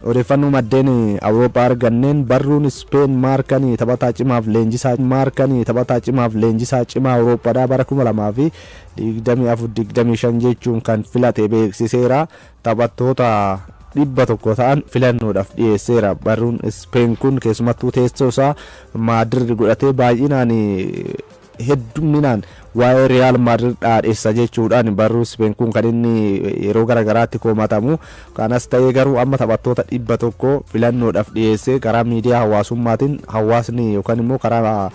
Odeeffannoo maddeen Awurooppaa arganneen barruun Speen Maarkan taphataa cimaaf leenjisaa Maarkan taphataa cimaaf leenjisaa cimaa Awurooppaadhaa bara 2024-25 jechuun kan filate beeksiseera. Taphattoota 100 ta'an filannoodhaaf dhiyeesseera. Barruun Speen kun keessumattuu teessoo isaa Maadrid godhatee baay'inaan heddumminaan waa'ee Riyaal Maadrid dhaadheessa jechuudhaan barruu Speen kun kan inni yeroo garaagaraatti komatamu. Kanas ta'ee garuu amma taphattoota 100 filannoodhaaf dhiyeessee karaa miidiyaa hawaasummaatiin hawaasni yookaan immoo karaa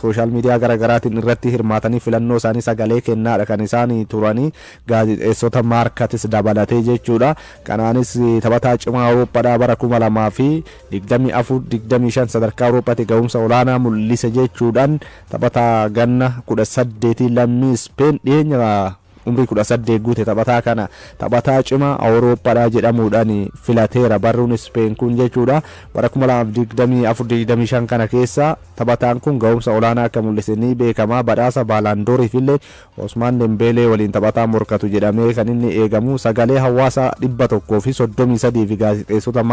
social media garaagaraatiin irratti hirmaatanii filannoo isaanii sagalee kennaadha kan isaan turanii, gaazexeessota Maarkatis dabalatee jechuudha. Kanaanis taphataa cimaa Awurooppaadhaa bara 2024-25 sadarkaa Awurooppaatti ga'umsa olaanaa mul'ise jechuudhaan taphataa ganna 18 lammii Speen dhiyeenya umrii 18 guute taphataa kana taphataa cimaa Awurooppaadhaa jedhamuudhaan filateera barruun Speen kun jechuudha. Bara 2024-25 kana keessa taphataan kun ga'umsa olaanaa akka mul'ise ni beekama. Badhaasa Baalaandooriif illee Osmaan Dembeelee waliin taphataa morkatu jedhamee kan inni eegamu. Sagalee hawaasaa 133 fi gaazexeessota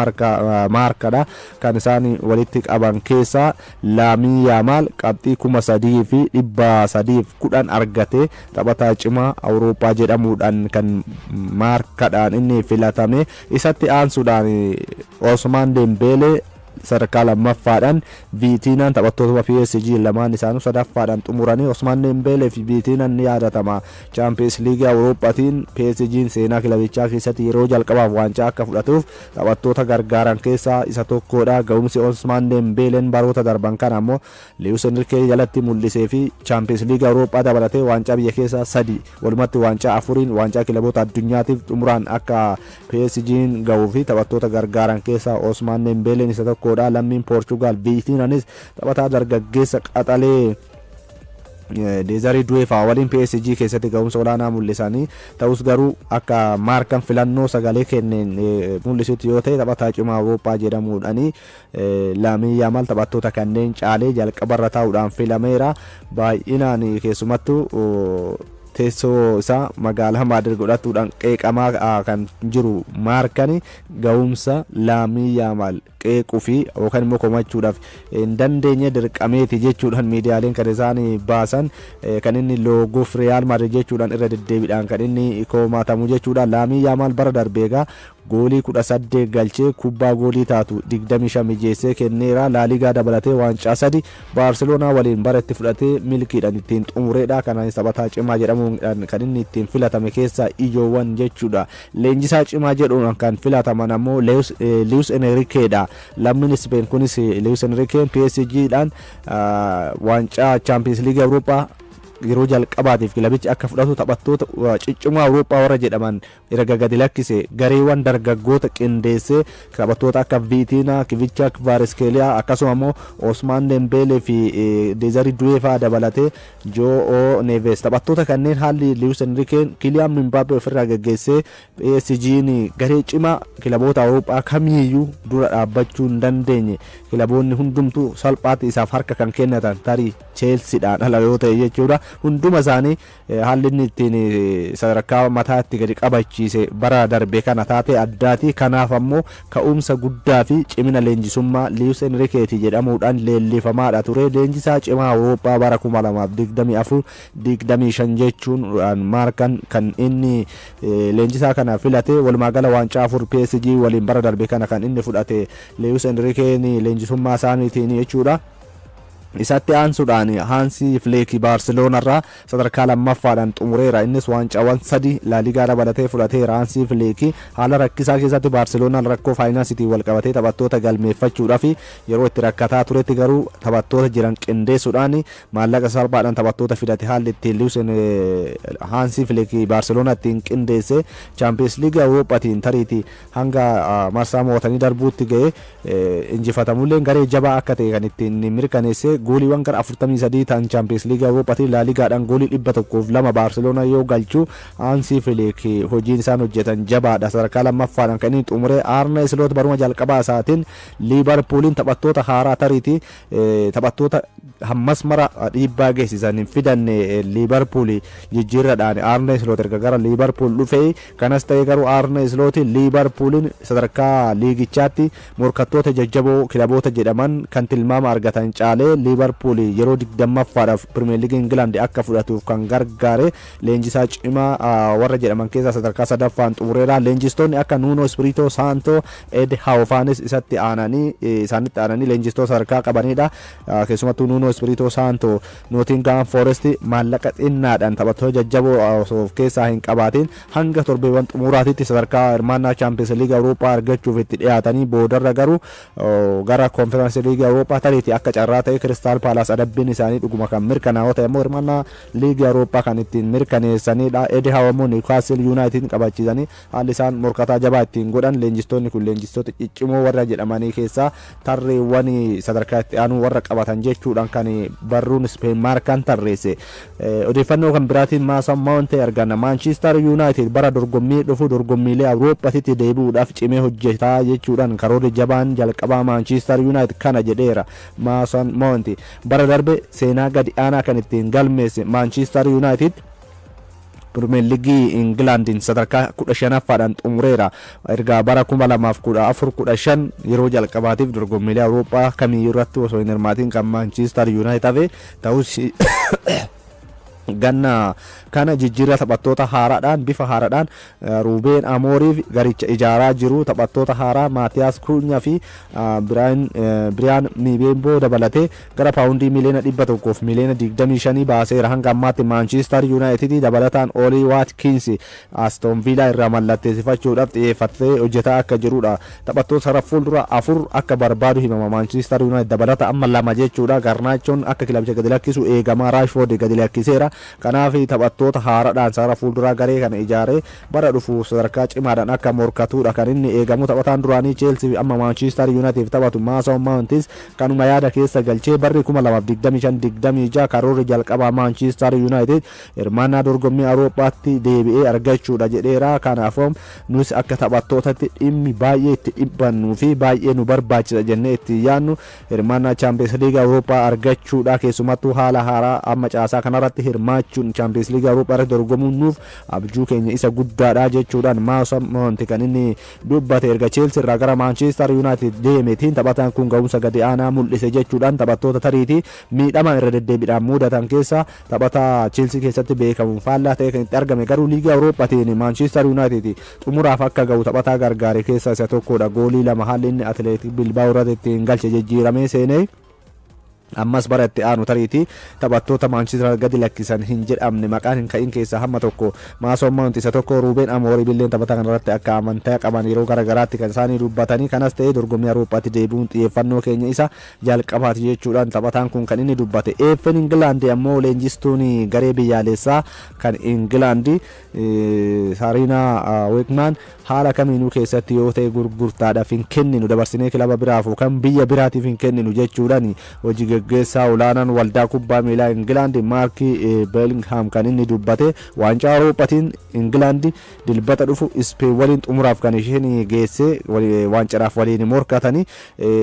Maarkadha kan isaan walitti qaban keessaa Laamii Yaamaal qabxii 3,310 argate taphataa cimaa Awurooppaa jedhamuudhaan kan Maarkadhaan inni filatame. Isatti aansuudhaan Osmaan Dembeelee sadarkaa lammaffaadhaan, Viitiinaan taphattoota PSG lamaan isaanuu sadaffaadhaan xumuranii. Osmaan Dembeelee fi Viitiinaan ni yaadatama. Chaampiyoons Liigii Awurooppaatiin PSG'n seenaa kilabichaa keessatti yeroo jalqabaaf waancaa akka fudhatuuf taphattoota gargaaran keessaa isa tokkodha. Ga'umsi Osmaan Dembeeleen baroota darban kana ammoo Luis Enrique jalatti mul'isee fi Chaampiyoons Liigii Awurooppaa dabalatee waancaa biyya keessaa sadi, walumatti waancaa afuriin waancaa kilaboota addunyaatiif xumuraan akka PSG'n ga'uu fi taphattoota gargaaran keessaa Osmaan Dembeeleen isa tokkodha. Lammiin Poorchugaal Viitiinaanis taphataa dargaggeessa qaxalee Deezarii Du'eefaa waliin PSG keessatti ga'umsa olaanaa mul'isanii ta'us garuu akka Maarkan filannoo sagalee kenneen mul'isutti yoo ta'e taphataa cimaa Awurooppaa jedhamuudhaani Laamii Yaamaal taphattoota kanneen caalee jalqabarra taa'uudhaan filameera. Baay'inaan keessumattuu teessoo isaa magaalaa Maadrid godhatuudhaan qeeqamaa kan jiru Maarkani ga'umsa Laamii Yaamaal qeequu fi yookaan immoo komachuudhaaf hin dandeenye dirqameeti jechuudhaan miidiyaaleen kan isaan baasan, kan inni looguuf Riyaal Maadrid jechuudhaan irra deddeebiidhaan kan inni komatamu jechuudha. Laamii Yaamaal bara darbeegaa goolii 18 galchee kubbaa goolii taatu 25 mijeessee kenneera. Laaligaa dabalatee waancaa sadi Baarseloonaa waliin bara itti fudhatee milkiidhaan ittiin xumureedha. Kanaanis taphataa cimaa jedhamuudhaan kan inni ittiin filatame keessaa ijoowwan jechuudha. Leenjisaa cimaa jedhuun kan filataman ammoo Luis Enriqueedha. Lammiin Speen kunis Luis Enriqueen PSGdhaan waancaa Chaampiyoons Liigii Awurooppaa yeroo jalqabaatiif kilabichi akka fudhatu taphattoota ciccimoo Awurooppaa warra jedhaman erga gadi lakkise gareewwan dargaggoota qindeessee taphattoota akka Viitiinaa, Kivicha Kvaareskeliyaa, akkasuma immoo Osmaan Dembeelee fi Deezarii Du'ee fa'aa dabalatee Jo'oo Neves, taphattoota kanneen haalli Luis Enriqueen Kiliyaan Mbappé ofirraa geggeessee PSG'n garee cimaa kilaboota Awurooppaa kamiiyyuu dura dhaabbachuu hin dandeenye, kilaboonni hundumtuu salphaatti isaaf harka kan kennatan tarii Cheelsiidhaan ala yoo ta'e jechuudha. Hunduma isaanii haalli inni ittiin sadarkaa mataatti gadi qabachiise bara darbe kana taatee addaati. Kanaaf ammoo ka'umsa guddaa fi cimina leenjisummaa Luis Enriqueeti jedhamuudhaan leellifamaadha ture. Leenjisaa cimaa Awurooppaa bara 2024-25 jechuun Maarkan kan inni leenjisaa kana filate. Walumaa gala waancaa afur PSG waliin bara darbe kana kan inni fudhate Luis Enriqueen leenjisummaa isaaniitiin jechuudha. Isatti aansuudhaan Haansi Fleeki Baarseloonarraa sadarkaa lammaffaadhaan xumureera. Innis waancaawwan sadi Laaligaa dabalatee fudhateera. Haansi Fleeki haala rakkisaa keessatti Baarseloonaan rakkoo faayinaansiitiin wal qabatee taphattoota galmeeffachuudhaaf yeroo itti rakkataa turetti garuu taphattoota jiran qindeessuudhaan maallaqa salphaadhaan taphattoota fidate. Haalli ittiin Luis Haansi Fleeki Baarseloonaa ittiin qindeesse Chaampiyoons Liigii Awurooppaatiin tariitii hanga marsaa mo'atanii darbuutti ga'e, injifatamullee garee jabaa akka ta'e kan ittiin mirkaneesse. Gooliiwwan gara 43 ta'an Chaampiyeens Liigii Awurooppaatiin, Laaligaadhaan goolii 102 Baarseloonaa yoo galchu, Haansii Filiik hojiin isaan hojjetan jabaadha. Sadarkaa lammaffaadhaan kan inni xumure Aarne Sloot baruma jalqabaa isaatiin Liibarpuuliin taphattoota haaraa, tariitii taphattoota hammas mara dhiibbaa geessisan hin fidanne Liibarpuul jijjiirradhaan Aarne Sloot erga gara Liibarpuul dhufe. Kanas ta'e garuu Aarne Sloot Liibarpuuliin sadarkaa liigichaatti morkattoota jajjaboo kilaboota jedhaman kan tilmaama argatan caalee Liibarpuul yeroo 20ffaadhaaf Pirimeer Liigii Ingilaand akka fudhatuuf kan gargaare leenjisaa cimaa warra jedhaman keessaa sadarkaa sadaffaan xumureera. Leenjistoonni akka Nuuno Espirito Saanto, Ed Haawfaanis isatti aananii, isaanitti aananii leenjistoota sadarkaa qabanidha. Keessumattuu Nuuno Espirito Saanto Nootingaam Forest maallaqa xinnaadhaan taphattoota jajjaboo osoo of keessaa hin qabaatin hanga torbeewwan xumuraatitti sadarkaa hirmaannaa Chaampiyeens Liigii Awurooppaa argachuuf itti dhiyaatanii, boodarra garuu gara Konferensi Liigii Awurooppaa, tariitii akka carraa ta'e Kiristaal Paalaas adabbiin isaanii dhuguma kan mirkanaa'oo ta'e immoo, hirmaannaa Liigii Awurooppaa kan ittiin mirkaneessanidha. Edi Haaw immoo Niwukaastil Yuunaayitid qabachiisanii haalli isaan morkataa jabaa ittiin godhan, leenjistoonni kun leenjistoota ciccimoo warra jedhamanii keessaa tarreewwan sadarkaa itti aanuu warra qabatan jechuudhaan kan barruun Speen Maarkaan tarreesse. Odeeffannoo kan biraatiin Maasan Maawuntee arganna. Maanchiistar Yuunaayitid bara dorgommii dhufu dorgommiilee Awurooppaatti deebi'uudhaaf cimee hojjetaa jechuudhaan, karoorri jabaan jalqabaa Maanchiistar Yuunaayitid kana jedheera. Maasan Maawunti bara darbe seenaa gadi aanaa kan ittiin galmeesse Maanchiistar Yuunaayitid Pirimeer Liigii Ingilaandiin sadarkaa 15ffaadhaan xumureera. Erga bara 2014-15 yeroo jalqabaatiif dorgommiilee Awurooppaa kamiyyuu irratti osoo hin hirmaatiin kan Maanchiistar Yuunaayitid hafe ta'us, ganna kana jijjiirraa taphattoota haaraadhaan, bifa haaraadhaan Ruubeen Amooriif garicha ijaaraa jiru. Taphattoota haaraa Maatiyaas Kuunyaa fi Biriyaan Mibeemboo dabalatee gara paawundii 125 miliyoona baaseera hanga ammaatti Maanchiistar Yuunaayitid. Dabalataan Oolii Waatkiins Aston Villaa irraa mallatteessifachuudhaaf xiyyeeffatee hojjetaa akka jirudha. Taphattoota sarara fuuldura afur akka barbaadu himama Maanchiistar Yuunaayitid, dabalata amma lama jechuudha. Garnaachoon akka kilabicha gadi lakkisu eegamaa, Raashfoord gadi lakkiseera. Kanaaf taphattoota haaraadhaan sarara fuulduraa garee kana ijaaree bara dhufu sadarkaa cimaadhaan akka morkatudha kan inni eegamu. Taphataan duraanii Cheelsii amma Maanchiistar Yuunaayitid taphatu Maason Maawuntis kanuma yaada keessa galchee, barri 2025-26 karoorri jalqabaa Maanchiistar Yuunaayitid hirmaannaa dorgommii Awurooppaatti deebi'ee argachuudha jedheera. Kanaaf nus akka taphattootatti dhimmi baay'ee itti dhibbannuu fi baay'ee nu barbaachisa jennee itti yaadnu hirmaannaa Chaampiyeens Liigii Awurooppaa argachuudha. Keessumattuu haala haaraa amma caasaa kanarratti hirmaachuun, Chaampiyeens Liigii Awurooppaa irratti dorgomuun nuuf abjuu keenya isa guddaadha jechuudhaan Maason Maawunti kan inni dubbate. Erga Cheelsii irraa gara Maanchiistar Yuunaayitid deemeetiin taphataan kun ga'umsa gadi aanaa mul'ise jechuudhaan, taphattoota tariitii miidhama irra deddeebiidhaan mudatan keessa taphataa Cheelsii keessatti beekamuun faallaa ta'e kan itti argame, garuu Liigii Awurooppaatiin Maanchiistar Yuunaayitid xumuraaf akka ga'u taphataa gargaare keessaa isa tokkodha. Goolii lama haalli inni Atileetik Bilbaa'oo irratti ittiin galche, jijjiiramee seenee, ammas bara itti aanu tariitii taphattoota Maanchiistar gadi lakkisan hin jedhamne, maqaan hin ka'in keessaa hamma tokko Maason Maawunt isa tokko. Ruubeen Amoorii billeen taphataa kanarratti akka amantaa qaban yeroo garagaraatti kan isaanii dubbatanii. Kanas ta'ee dorgommii Awurooppaatti deebi'uun xiyyeeffannoo keenya isa jalqabaati jechuudhaan taphataan kun kan inni dubbate. Eeffen Ingilaandi ammoo leenjistuun garee biyyaalessaa kan Ingilaandi Saariinaa Weekmaan haala kamiinuu keessatti yoo ta'e gurgurtaadhaaf hin kenninu, dabarsinee kilaba biraaf kan biyya biraatiif hin kenninu jechuudhaan hojii geggeessaa olaanaan waldaa kubbaa miilaa Ingilaand Maarkii Beelinghaam kan inni dubbate. Waancaa Awurooppaatiin Ingilaand Dilbata dhufu Ispeen waliin xumuraaf kan isheen geesse, waancaadhaaf waliin morkatanii,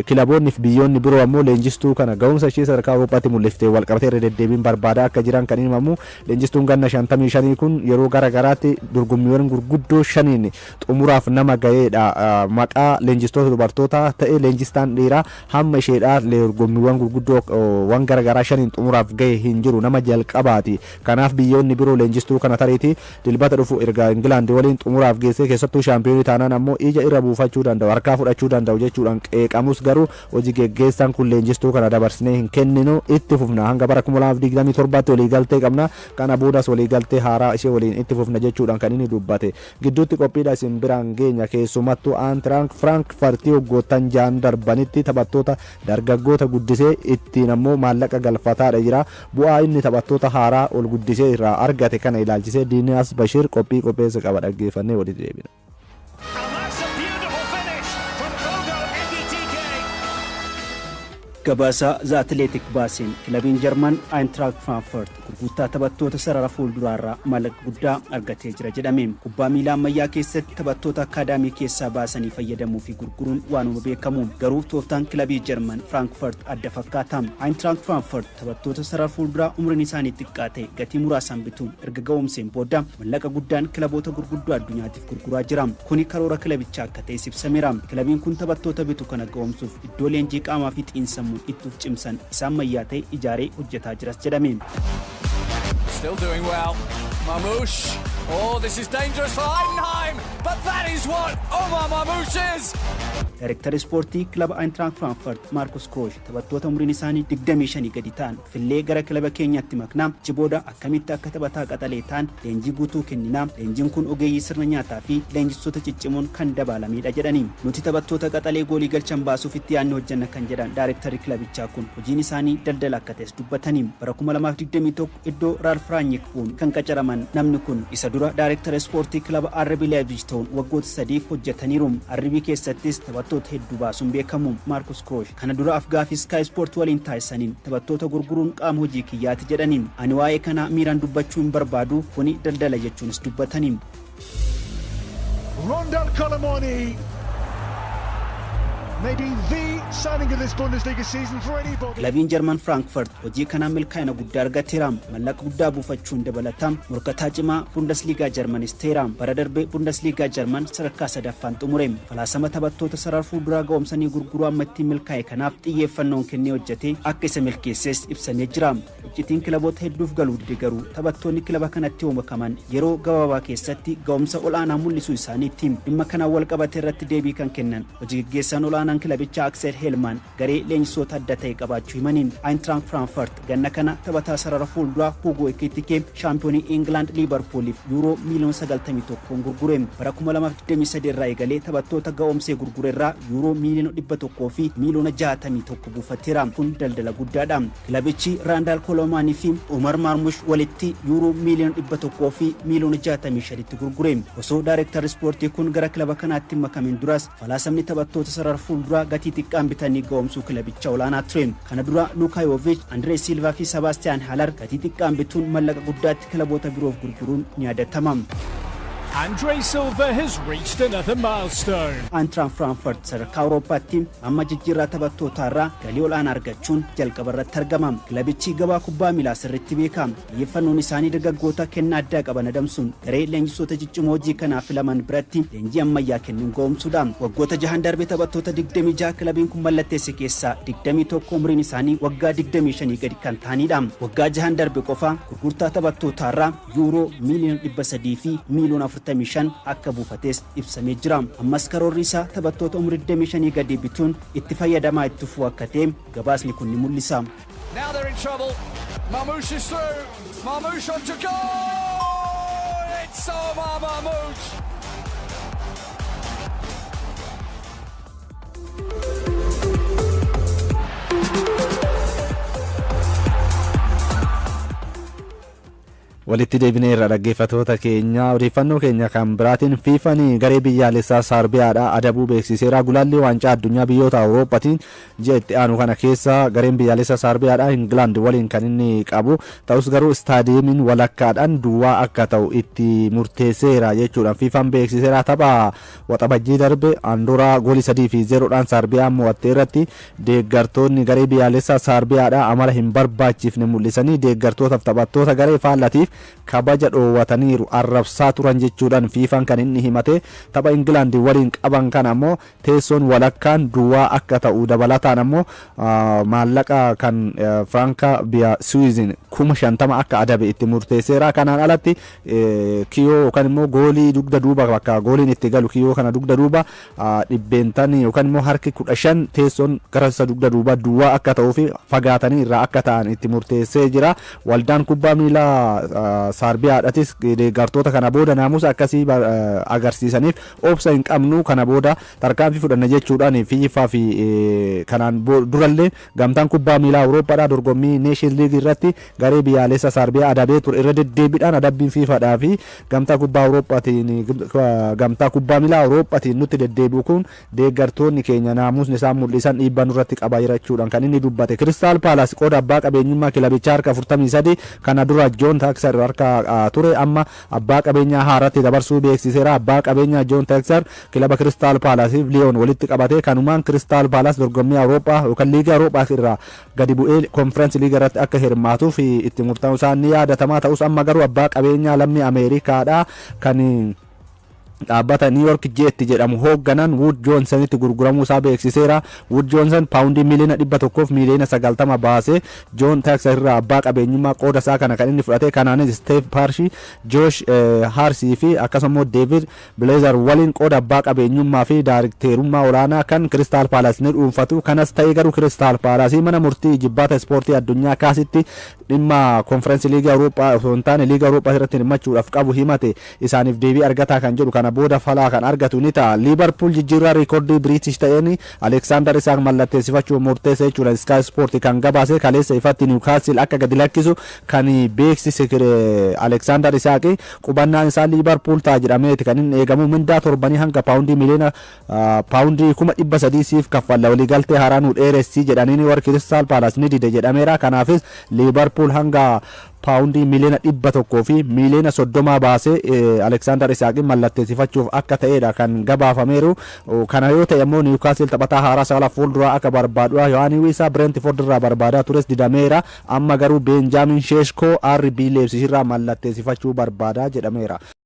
kilaboonni fi biyyoonni biroo ammoo leenjistuu kana ga'umsa ishee sadarkaa Awurooppaatti mul'iftee wal qabatee irra deddeebiin barbaadaa akka jiran kan himamu. Leenjistuun ganna 55 kun yeroo gara garaatti dorgommiiwwan gurguddoo shaniin xumuraaf nama ga'eedha. Maqaa leenjistoota dubartootaa ta'e leenjistaan dhiiraa hamma isheedhaa dorgommiiwwan gurguddoo waan gara garaa shaniin xumuraaf ga'e hin jiru, nama jalqabaati. Kanaaf biyyoonni biroo leenjistuu kana tariitii Dilbata dhufu erga Ingilaand waliin xumuraaf geessee, keessattuu shaampiyoonii taanaan ammoo ija irra buufachuu danda'u, harkaa fudhachuu danda'u jechuudhaan qeeqamus, garuu hojii geggeessaan kun leenjistuu kana dabarsinee hin kenninu, itti fufna, hanga bara 2027tti waliigaltee qabna, kana boodas waliigaltee haaraa ishee waliin itti fufna jechuudhaan kan inni dubbate. Gidduutti qophiidha isin biraan geenya. Keessumattuu Aantiraank Firaankfartii waggoottan 6 darbanitti taphattoota dargaggoota guddisee ittiin ammoo maallaqa galfataadha jira. Bu'aa inni taphattoota haaraa ol guddisee irraa argate kana ilaalchisee Diiniyaas Bashir qophii qopheessa qaba, dhaggeeffannee walitti deebina. And that's a beautiful finish from Hugo Ekitike. Gabaasa The Athletic baaseen kilabiin Jarman Eintracht Frankfurt gurgurtaa taphattoota sarara fuulduraarraa maallaqa guddaa argatee jira jedhame. Kubbaa miilaa ammayyaa keessatti taphattoota akkaadaamii keessaa baasanii fayyadamuu fi gurguruun waanuma beekamu. Garuu tooftaan kilabii Jarman Frankfurt adda fakkaata. Eintracht Frankfurt taphattoota sarara fuulduraa umriin isaanii xiqqaa ta'e gatii muraasaan bituun erga ga'oomseen booda maallaqa guddaan kilaboota gurguddoo addunyaatiif gurguraa jira. Kuni karoora kilabichaa akka ta'es ibsameera. Kilabiin kun taphattoota bitu kana ga'oomsuuf iddoo leenjii qaamaa fi xiinsammuu ittuuf cimsan isaan ammayyaa ta'e ijaaree hojjetaa jiras jedhame. Still doing well. Marmoush. Oh, this is dangerous for Heidenheim. But that is what Omar Marmoush is. Daayirektara ispoortii kilaba Eintracht Frankfurt Markus Kroosh taphattoota umriin isaanii 25 gadi ta'an fillee gara kilaba keenyatti maknaa, achi booda akkamitti akka taphataa qaxalee ta'an leenjii guutuu kenninaa, leenjiin kun ogeeyyii sirna nyaataa fi leenjistoota ciccimoon kan dabaalamedha jedhani. Nuti taphattoota qaxalee goolii galchan baasuuf itti yaadne hojjenna kan jedhan daayirektarri kilabichaa kun hojiin isaanii daldala akka ta'es dubbatanii. Bara 2021 iddoo Raalf Raanyik bu'uun kan qacaraman namni kun isa dura daayirektara ispoortii kilaba RB Leipzig ta'uun waggoota 3f hojjetaniiru. RB keessattis taphattoota hedduu baasuun beekamu. Markus Kroosh kana dura afgaaffii Sky Sport waliin taasisaniin taphattoota gurguruun qaama hojii kiyyaati jedhaniin, ani waa'ee kanaa miiraan dubbachuu hin barbaadu, kuni daldala jechuunis dubbataniin. Randal Kolo Muani may be the signing of this Bundesliga season for anybody. Kilabiin Jarman Frankfurt hojii kanaan milkaa'ina guddaa argateera. Mallaqa guddaa buufachuun dabalataan morkataa cimaa Bundesliigaa Jarmanis ta'eera. Bara darbe Bundesliigaa Jarman sadarkaa sadaffaan xumure. Falaasama taphattoota sarara fuulduraa ga'oomsanii gurguruu amma ittiin milkaa'e kanaaf xiyyeeffannoon kennee hojjete akka isa milkeesses ibsamee jira. Iccitiin kilaboota hedduuf galuu dide garuu taphattoonni kilaba kanatti makaman yeroo gabaabaa keessatti ga'umsa ol'aanaa mul'isuu isaaniitti. Dhimma kanaan wal qabate irratti deebii kan kennan hojii gaggeessaan olaanaan kilabichaa Aksel Heelmaan garee leenjisoota adda ta'e qabaachuu himaniin. Eintracht Frankfurt ganna kana taphataa sarara fuulduraa Hugo Ekitike shaampiyoonii England Liverpooliif yuuroo miiliyoona 91 gurgure. Bara 2023 irraa eegalee taphattoota ga'oomsee gurgure irraa yuuroo miiliyoona 100 fi miiliyoona 61 buufateera. Kun daldala guddaadha. Kilabichi Raandaal Kolomaanii fi Umar Marmush walitti yuuroo miiliyoona 100 fi miiliyoona 65tti gurgure. Osoo daayirektarri ispoortii kun gara kilaba kanaatti makamin duras falaasamni taphattoota sarara fuulduraa gatii xiqqaan bitanii ga'oomsuu kilabicha olaanaa ture. Kana dura Luka Jovic, Andre Silva fi Sebastian Haller gatii xiqqaan bituun mallaqa guddaatti kilaboota biroof gurguruun ni yaadatama. Andre Silva has reached another milestone. Eintracht Frankfurt sadarkaa Awurooppaatti amma jijjiirraa taphattootaarraa galii olaanaa argachuun jalqaba irratti argama. Kilabichi gabaa kubbaa miilaa sirriitti beeka. Xiyyeeffannoon isaanii dargaggoota kennaa addaa qaban adamsuun garee leenjisoota ciccimoo hojii kanaaf filaman biratti leenjii ammayyaa kennuun ga'oomsuudha. Waggoota 6 darbe taphattoota 26 kilabiin kun mallatteesse keessaa 21 umriin isaanii waggaa 25 gadi kan ta'anidha. Waggaa 6 darbe qofa gurgurtaa taphattootaarraa yuuroo miiliyoona 300 fi miiliyoona 45 akka buufates ibsamee jira. Ammas karoorri isaa taphattoota umurii 25 gadi bituun itti fayyadamaa itti fufuu akka ta'e gabaasni kun ni mul'isa. Now they're in trouble. Marmoush is through. Marmoush on to goal! It's Omar Marmoush! Walitti deebineerra, dhaggeeffatoota keenya. Odeeffannoo keenya kan biraatiin FIFAn garee biyyaalessaa Saarbiyaadha adabuu beeksiseera. Gulaalli waancaa addunyaa biyyoota Awurooppaatiin ji'a itti aanu kana keessa gareen biyyaalessaa Saarbiyaadha Ingilaand waliin kan inni qabu ta'us garuu istaadiyeemiin walakkaadhaan duwwaa akka ta'u itti murteesseera jechuudha FIFAn beeksiseera. Tapha Waxabajjii darbe Andoraa goolii 3-0dhaan Saarbiyaan mo'atte irratti deeggartoonni garee biyyaalessaa Saarbiyaadha amala hin barbaachifne mul'isanii deeggartootaaf taphattoota garee faallatiif kabaja dhoowwataniiru, arrabsaa turan jechuudhaan FIFAn kan inni himate. Tapha Ingilaand waliin qaban kan ammoo teessoon walakkaan duwwaa akka ta'u, dabalataan ammoo maallaqa kan franka biyya Siwiizin 50,000 akka adabe itti murteesseera. Kanaan alatti kiyyoo yookaan immoo goolii dugda duuba, bakka gooliin itti galu kiyyoo kana dugda duuba dhibbeentan yookaan immoo harki 15 teessoon gara isa dugda duuba duwwaa akka ta'uu fi fagaatanii irraa akka ta'an itti murteessee jira. Waldaan kubbaa miilaa Saarbiyaadhatis deeggartoota kana booda naamusa akkasii agarsiisaniif obsa hin qabnu, kana booda tarkaanfii fudhanna jechuudhaan FIFA fi kanaan durallee gamtaan kubbaa miilaa Awurooppaadhaa dorgommii Neeshin Liigii irratti garee biyyaalessa Saarbiyaa adabee ture. Irra deddeebiidhaan adabbiin FIFAdhaa fi gamtaa kubbaa Awurooppaatiin, gamtaa kubbaa miilaa Awurooppaatiin nutti deddeebi'u kun deeggartoonni keenya naamusni isaan mul'isan dhiibbaa nurratti qaba jechuudhaan kan inni dubbate. Kiristaal Paalaas qooda abbaa qabeenyummaa kilabichaa harka 43 kana dura Joon Taaksar harka ture amma abbaa qabeenyaa haaratti dabarsuu beeksiseera. Abbaa qabeenyaa Joon Taaksar kilaba Kiristaal Paalaasiif Liyoon walitti qabate. Kanumaan Kiristaal Paalaas dorgommii Awurooppaa yookaan liiga Awurooppaa irraa gadi bu'ee konferensi liiga irratti akka hirmaatuuf itti murtaa'u isaan ni yaadatamaa. Ta'us amma garuu abbaa qabeenyaa lammii Ameerikaadha kan dhaabbata New York Jet jedhamu hoogganan Wood Johnsonitti gurguramuu isaa beeksiseera. Wood Johnson paawundii 190,000,000 baasee John Texas irraa abbaa qabeenyummaa qooda isaa kana kan inni fudhate. Kanaanis Steve Parshi, Josh Harsii fi akkasuma David Blazer waliin qooda abbaa qabeenyummaa fi daarikteerummaa olaanaa kan Crystal Palace ni dhuunfatu. Kanas ta'ee garuu Crystal Palace mana murtii jibbaata ispoortii addunyaa kaasitti dhimma konferensi liiga Awurooppaa osoo hin taane liiga Awurooppaa irratti hirmachuudhaaf qabu himate isaaniif deebii argataa kan jedhu kana booda falaa kan argatu ni ta'a. Liibarpuul jijjiirraa riikoordii Biriitish ta'een Aleksaandar Isaak mallatteessifachuu murteessa jechuudha. Sky Sport kan gabaase kaleessa ifatti Niwukaasil akka gadi lakkisu kan beeksise Aleksaandar Isaak qubannaan isaa Liibarpuul ta'a jedhameeti kan inni eegamu. Mindaa torbanii hanga paawundii 300,000 siif kaffalla, waliigaltee haaraa nu dheeressii jedhanii warri Kiristaal Paalaas ni dide jedhameera. Kanaafis Liibarpuul hanga paawundii 130,000,000 baasee Aleksaandar Isaaqin mallatteessifachuuf akka ta'edha kan gabaafameeru. Kana yoo ta'e immoo Niwukaasil taphataa haaraa saala fuulduraa akka barbaadudha. Yohaanii Wiisaa Bireentifoord irraa barbaadaa tures didameera. Amma garuu Beenjaamin Sheeshkoo RB Leipzig irraa mallatteessifachuu barbaada jedhameera.